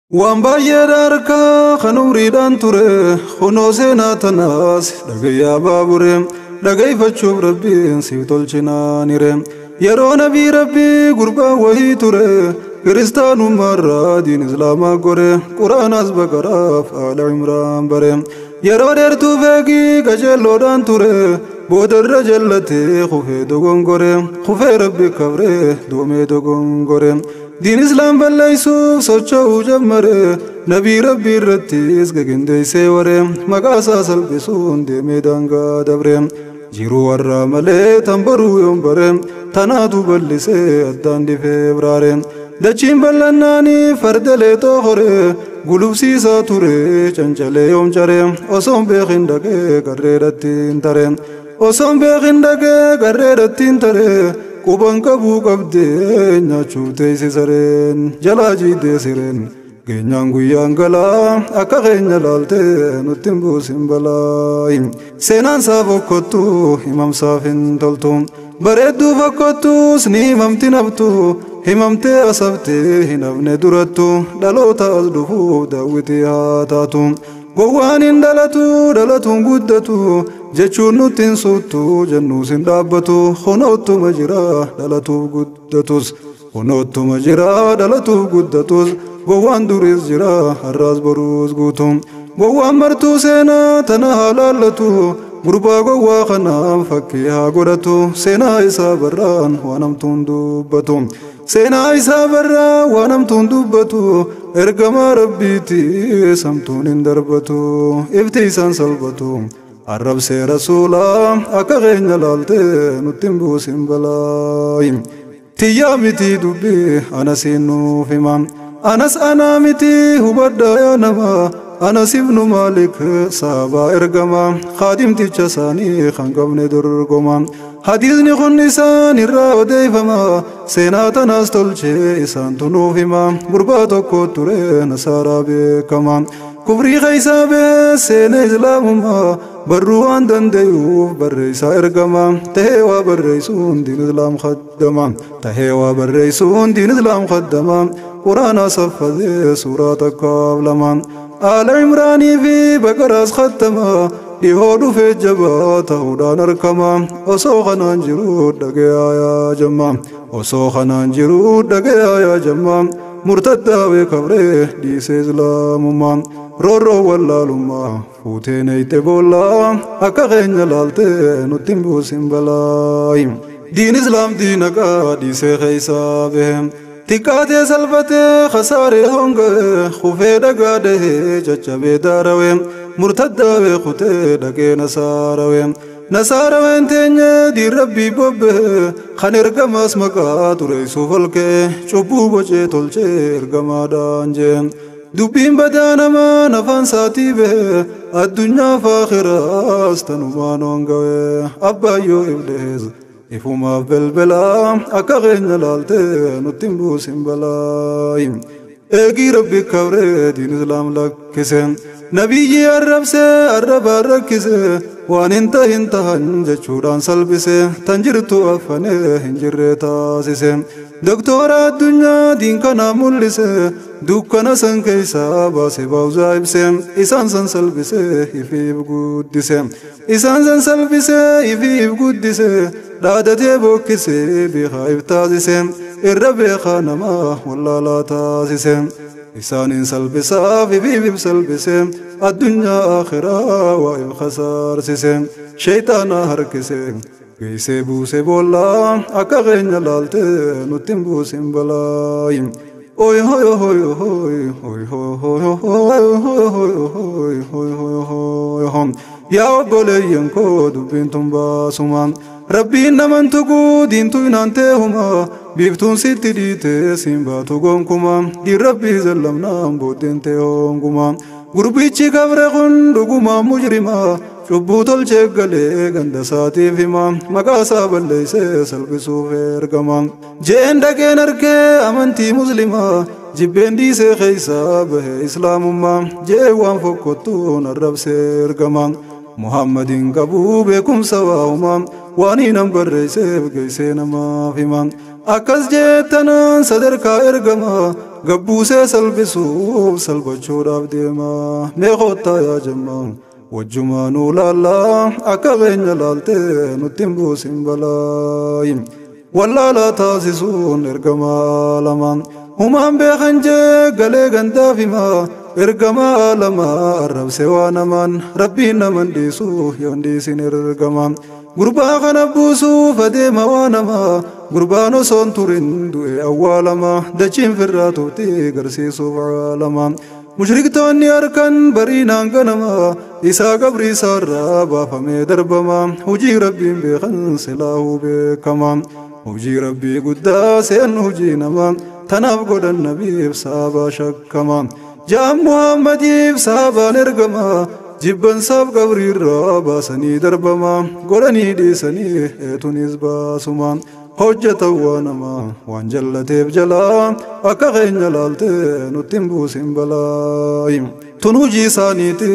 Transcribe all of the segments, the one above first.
Waan baay'ee harkaa kan umriidhaan ture, kunoo seenaa tanaas dhagayyaa baabure, dhagayfachuuf Rabbiin siif tolchinaanire. Yeroo nabii Rabbii gurbaan wahii ture, kiristaanummaarraa diin Islaamaa gore, Quraanaas Baqaraaf Aala Imraan bare. Yeroo dheertuu feegii qajeelloodhaan ture, boodarra jallatee kufee dogongore, kufee Rabbi kabree doomee dogongore. Diin Islaam balleessuuf socho'uu jammare, nabii Rabbii irrattis gagindeessee ware, maqaa isaa salphisuun deemee daangaa dabre. Jiruu warraa malee tan baruu yoon bare, tanaatu bal'isee addaan difee biraare. Dachiin bal'annaanii farda leexoo hore, gulufsiisaa ture cancalee yoom care, osoon beekin dhaqee qarreedhatti hin tare. Osoon beekin dhaqee qarreedhatti hin tare. Quban qabuu qabdee nyaachuuf teessi sareen, jalaa jiidhee sireen. Geenyaan guyyaan galaa akka keenya laaltee nutti hin buusin balaa. Seenaan isaa fokkottu himamsaaf hin toltu. Bareedduu fokkottus ni himamti naftu. Himamtee asaftee hin hafne durattu. Dhaloota as dhufuuf daawwitii haa taatu. Gowwaan hin dhalatu, dhalatuun guddatu, jechuun nutti hin suuttu, jennuus hin dhaabbatu. Kunoottuma jira dhalatuuf guddatus. Kunoottuma jira dhalatuuf guddatus. Gowwaan duriis jira har'aas boruus guutu. Gowwaan martuu seenaa tana haa laallatu. Gurbaa gowwaa kanaan fakkii haa godhatu. Seenaa isaa barraan waan hamtuun dubbatu. Seenaa isaa barraa waan hamtuun dubbatu. Ergamaa Rabbiiti samtuun hin darbatu. Ifti isaan salphatu. Arrabsee rasuulaa akka keenya laaltee nutti hin buusin balaa. Tiyyaa miti dubbii anasiin nuuf hima. Anas anaa miti hubadhaa yaa nama. Anas ibnu Maalik saabaa ergama. Kaadimticha isaanii kan qabne dorgoma. Hadiisni kun isaan irraa odeeffama. Seenaa tanaas tolchee isaantu nuuf hima. Gurbaa tokko ture nasaaraa beekama. Kufrii keessaa bee seena Islaamummaa, barruu waan danda'uuf barreessaa ergama. Tahee waa barreessuun diin Islaam khaddama. Tahee waa barreessuun diin Islaam khaddama. Quraana saffadee suuraa takkaaf lama. Aala Imraanii fi Baqaraas khattama. Dhihoo dhufee jabaa ta'uudhaan argama. Osoo kanaan jiru dhagayaa yaa jamma. Osoo kanaan jiru dhagayaa yaa jamma. Murtaddaawee kabree dhiisee Islaamummaa. Roorroo wallaalummaa fuutee neeyte boollaa akka keenya laaltee nutti hin buusin balaa. Diin Islaam diina qaa dhiisee keessaa bahe. Xiqqaatee salphatee khasaaree honga'e, kufee dhagaa dahee caccabee daarawee, murtaddaawee kutee dhaqee nasaarawee. Nasaaraween teenye diin Rabbii bobba'e, kan ergamaas maqaa xureessuuf ol ka'e, cubbuu bocee tolchee ergamaadhaan jee. Dubbiin badaa namaa afaan isaatii bahe, addunyaa faakhiraas tanumaan honga'e, abbaayyoo iblees ifumaaf belbelaa akka keenya laaltee nutti hin buusin balaa. Eegii Rabbi kabree diin Islaam lakkise. Nabiyyi arrabsee arrabaan rakkise, waan hin tahin tahan jechuudhaan salphise, tan jirtu affanee hin jirre taasise. Doktora addunyaa diin kanaa mul'ise, dukkana san keessaa baase baawuzaa ibse, isaan san salphise ifiif guddise. Isaan san salphise ifiif guddise, dhaadatee bokkise beekaa if taasise, irra beekaa namaa wallaalaa taasise. Isaaniin salphisaaf ifiif if salphise, addunyaa akhiraa waa if khasaarsise, shayxaana harkise. Geessee buuse boollaa akka keenya laaltee nutti hin buusin balaa. Oy hoy hoy hoy hoy hoy hoy hoy hoy hoy hoy hoy hoy hoy. Yaa obboleeyyan koo dubbiin tun baasuma. Rabbiin naman tuquu diintuu hinaan teehuma. Biiftuun sitti dhiitee siin baatu gonkuma. Diin Rabbii zallamnaan booddeen ta'e honguma. Gurbichi kabre kun dhugumaa mujrima. Cubbuu tolchee galee ganda isaatiif hima. Maqaa isaa balleessee salphisuuf ergama. Jeen dhaqeen arkee amantii Muslimaa. Jibbeen dhiisee keessaa bahe Islaamummaa. Jee waan fokkottuun arrabsee ergama. Muhammadiin qabuu beekumsa waa'uma. Waan hinan barreesseef geessee namaaf hima. Akkas jettanaan sadarkaa ergama. Gabbuusee salphisuuf salphachuudhaaf deema. Mee koottaa yaa jemma wajjumaanuu laallaa akka keenya laaltee nutti hin buusin balaa. Wallaalaa taasisuun ergamaa lama humaan beekan jee galee gandaaf himaa. Ergamaa lama arrabse waa namaan rabbiin naman dhiisu yoon dhiisin ergama. Gurbaa kana buusuuf adeema waa namaa gurbaan osoon turin du'e awwaalama dachiin firraa tufti garsiisuuf aalama. Mushriktoonni harkan bariinaan ganama isaa qabrii isaarraa baafamee darbama. Hujii rabbiin beekan silaahuu beekama. Hujii rabbii guddaa seen hujii nama tanaaf godhan nabiif saabaa shakkama. Jaan Muhammadiif saabaan ergama jibbansaaf qabriirraa baasanii darbama. Godhanii dhiisanii eetunis baasuma. Hojjetan waa namaa waan jallateef jalaa akka keenya laaltee nutti hin buusin balaa. Tun hujii isaaniiti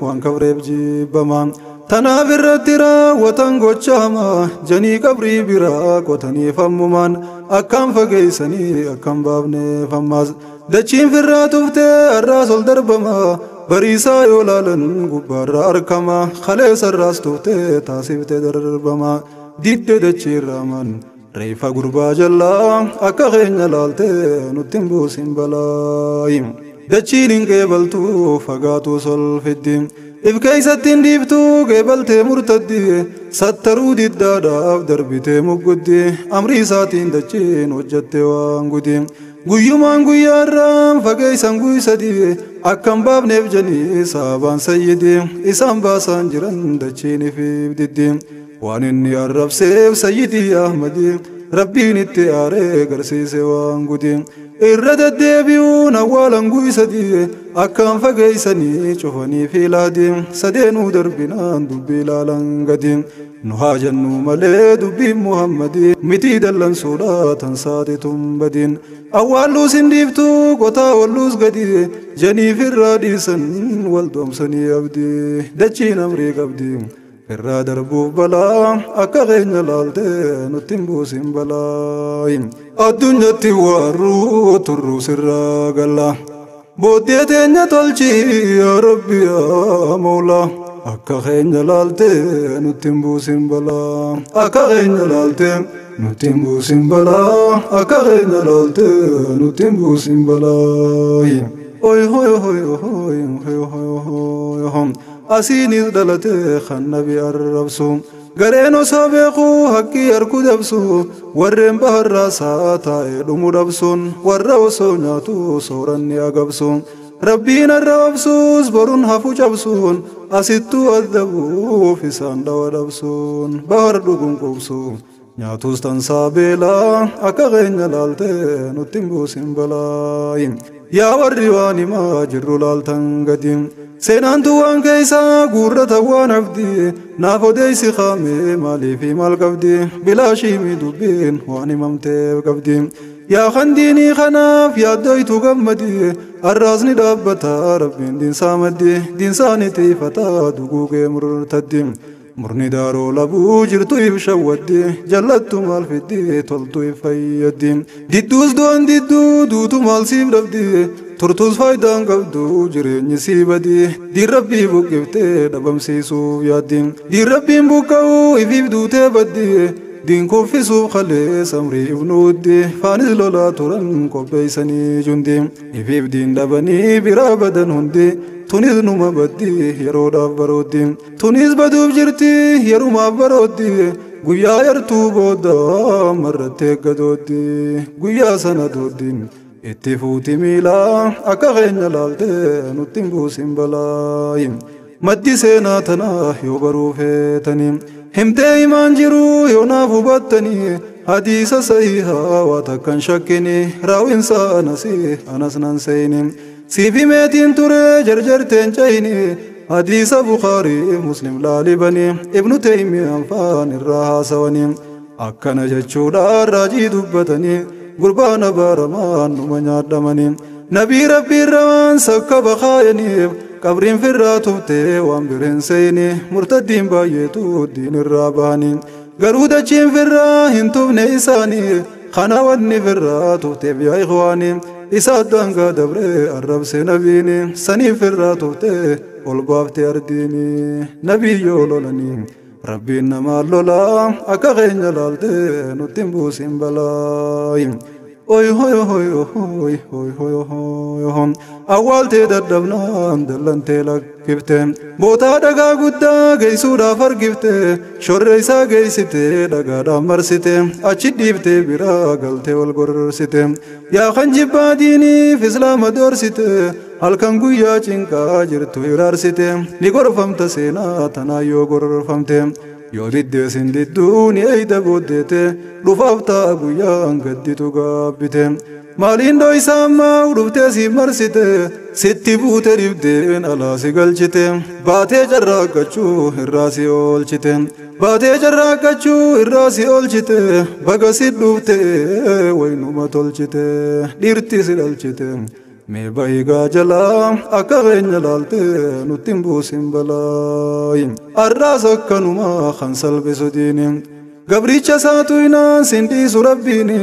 waan kabreef jibbama. Tanaaf irratti raawwatan gochaama janii qabrii biraa qotanii fammumaan akkaan fageessanii akkan baafneef ammas. Dachiin firraa tuftee har'aas ol darbama bariisaa yoo laalan gubbaarraa argama. Kaleessarraas tuftee taasiftee darbama. Didde dachiirraaman reeffa gurbaa jallaa akka keenya laaltee nutti hin buusin balaa. Dachiin hin qeebaltu fagaatuu solfiddi. If keessatti hin dhiiftu qeebaltee murtaddi. Sattaruu diddaadhaaf darbitee mugguddi. Amrii isaatiin dachiin hojjatte waan gudi. Guyyumaan guyyaarraan fageessan guysadi. Akkan baafneef janii saabaan sayyidi. Isaan baasaan jiran dachiin ifiif diddi. Waan inni arrabseef sayyidii Ahmadi. Rabbiin itti aaree garsiise waan gudi. Irra deddeebi'uun awwaalan guysadi. Akkaan fageessanii cufanii fiilaadi. Sadeenuu darbinaan dubbii ilaalan gadi. Nu haa jennu malee dubbiin Muhammadi. Mitii dallansuudha tan saatituun badiin. Awwaalluus hin dhiiftu qotaa walluus gadi. Janiif irraa dhiisan wal doomsanii abdii. Dachiin amrii qabdi. Irraa darbuuf balaa akka keenya laaltee nutti hin buusin balaa. Addunyaatti waarruu turruu sirraa galla. Booddee teenya tolchi yaa Rabbi yaa Mawlaa. Akka keenya laaltee nutti hin buusin balaa. Akka keenya laaltee nutti hin buusin balaa. Akka keenya laaltee nutti hin buusin balaa. Oy hoy hoy hoy hoy hoy hoy. Asiinis dhalatee kan nabi arrabsu. Gareen osoo beekuu haqqii harku dabsu. Warreen baharraa saa taa'ee dhumu dhabsuun warra osoo nyaatu sooranni agabsu. Rabbiin arrabsuus boruun hafu cabsuun asittuu addabuuf isaan dhawa dhabsuun bahar dhuguun qubsu. Nyaatus tansaa beelaa akka keenya laaltee nutti hin buusin balaa. Yaa warri waan himaa jirru laaltan gadi. Seenaantu waan keessaa guurrata waan abdi. Naaf odeessi kaamee maaliif maal qabdi. Bilaashii dubbiin waan himamteef qabdi. Yaa kan diinii kanaaf yaaddoytu gammadi. Arraasni dhaabbata rabbiin diinsaa maddi. Diinsaani tiifataa duguugee murtaddi. Murni daaroo labuu jirtu if shawwaddi. Jallattu maal fiddi toltu if fayyaddi. Didduus doon didduu duutu maal siif dhabdi. Turtuus faayidaan qabdu jireenyi sii badi. Diin rabbii buqqiftee dhabamsiisuuf yaaddi. Diin rabbiin buqqa'uu ifiif duutee baddi. Diin kuffisuuf kalee samrii ibnuuddi. Faanis lolaa turan qopheessanii jundi. Ifiif diin dhabanii biraa badan hundi. Tunis numa baddi yeroodhaaf barooddi. Tunis baduuf jirti yerumaaf barooddi. Guyyaa yartuu booda marrattee gadooddi. Guyyaa sana dooddi. Itti fuuti miilaa akka keenya laaltee nutti hin buusin balaa. Maddi seenaa tanaa yoo baruu feetanii. Himtee himaan jiru yoo naaf hubattanii. Hadiisa sahihaa waa takkan shakkini. Raawwinsa anasii anas nan seeni. Siif himeetiin ture jarjarteen cayini. Hadiisa Bukaarii Muslim laalibanii. Ibnu Teymiyaan faan irraa haasawanii. Akkana jechuudhaan raajii dubbatanii. Gurbaan abaaramaan numa nyaadhamanii. Nabii rabbiirra waan sakka bakaayaniif. Qabriin firraa tuftee waan bireen seeni. Murtaddiin baay'eetu diin irraa bahanii. Garuu dachiin firraa hin tufne isaanii. Kana wanni firraa tufteef yaa ikhwaanii. Isa daangaa dabree arrabse nabiini saniif irraa tuftee ol baafte ardiini nabiyyoo lolanii rabbiin namaa lolaa akka keenya laaltee nutti hin buusin balaa. Oy hoy hoy hoy hoy hoy hoy hoy awwaaltee dadhabnaan dallantee lakkifte bootaa dhagaa guddaa geessuudhaaf argifte shorree isaa geessite dhagaadhaan marsite achi dhiiftee biraa galtee wal gorsite yaa kan jibbaa diiniif islaama doorsite halkan guyyaa cinqaa jirtu hiraarsite ni gorfamta seenaa tanaa yoo gorfamte. Yoo diddeesin didduu ni eeyda booddeete dhufaaf ta'a guyyaan gadditu gaabbite maaliin dhoysa ammaa dhuftee si marsite sitti buute dhibdeen alaa si galchite baatee carraaqqachuu irraa si oolchite baatee carraaqqachuu irraa si oolchite baga si dhufte waynuma tolchite dhiirti si dhalchite mee bahigaa jalaa akka keenya laaltee nutti hin buusin balaa. Arraas akkanumaa kan salphisu diini gabricha isaatu inaan sin dhiisu rabbiini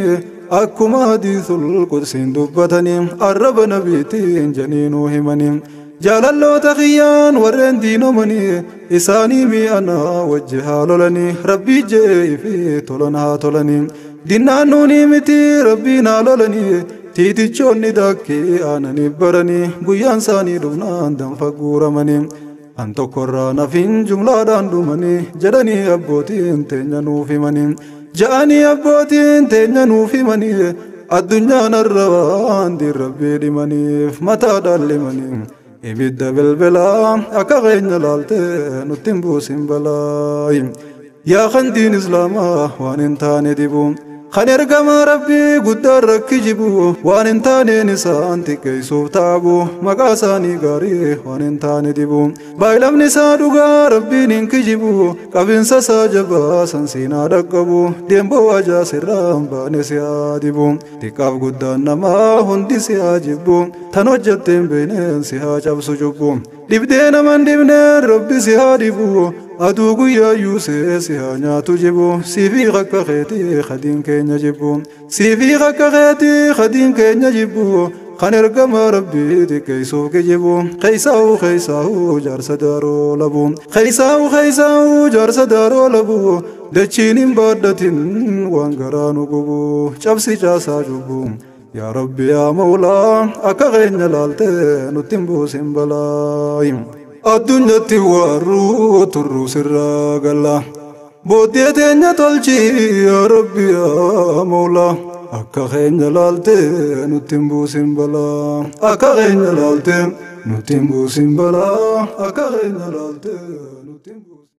akkuma hadiisul qudsiin dubbatanii arraba nabiitiin janiinuu himanii jaalalloota kiyyaan warreen diinomanii isaanii mi'anaa wajji haa lolanii rabbii je'ee fi tolan haa tolanii dinnaan nuunii miti rabbiin haa lolanii tiitichoonni daakkee aananii baranii guyyaan isaanii dhufnaan danfa guuramanii an tokkorraa nafin jumlaadhaan dhumanii jedhanii abbootiin teenya nuuf himanii ja'anii abbootiin teenya nuuf himanii addunyaan arrabaan diin rabbii dhimaniif mataadhaan limanii ibidda bilbilaa akka keenya laaltee nutti hin buusin balaa. Yaa kan diin islaamaa waan hin taane dibu kan ergamaa rabbii guddaan rakki jibu waan hin taaneen isaan xiqqeessuuf taabu maqaa isaanii gaarii waan hin taane dibu baay'lamni isaa dhugaa rabbiin hin kijibu qabinsa isaa jabaa san siinaa dhaqqabu deemboo ajaa sirraan baane si haa dibu xiqqaaf guddaan namaa hundi si haa jibbu tan hojjetteen beeneen si haa cabsu cubbu dhibdee naman dhibneen rabbi si haa dibu aduu guyyaa yuusee si haa nyaatu jibu siifii akka keetii khadiin keenya jibbu siifii akka keetii khadiin keenya jibbu kan ergamaa rabbii xiqqeessuuf kijibu keessaa'u keessaa'u jaarsa daaroo labu keessaa'u keessaa'u jaarsa daaroo labu dachiin hin baadhatin waan garaa nu gubu cabsi caasaa cubbu yaa rabbi yaa mawlaa akka keenya laaltee nutti hin buusin balaa. Addunyaatti waarruu turruu sirraa galla booddee teenya tolchi yaa rabbi yaa mawlaa akka keenya laaltee nutti hin buusin balaa akka keenya laaltee nutti hin buusin balaa akka keenya laaltee nutti hin buusin.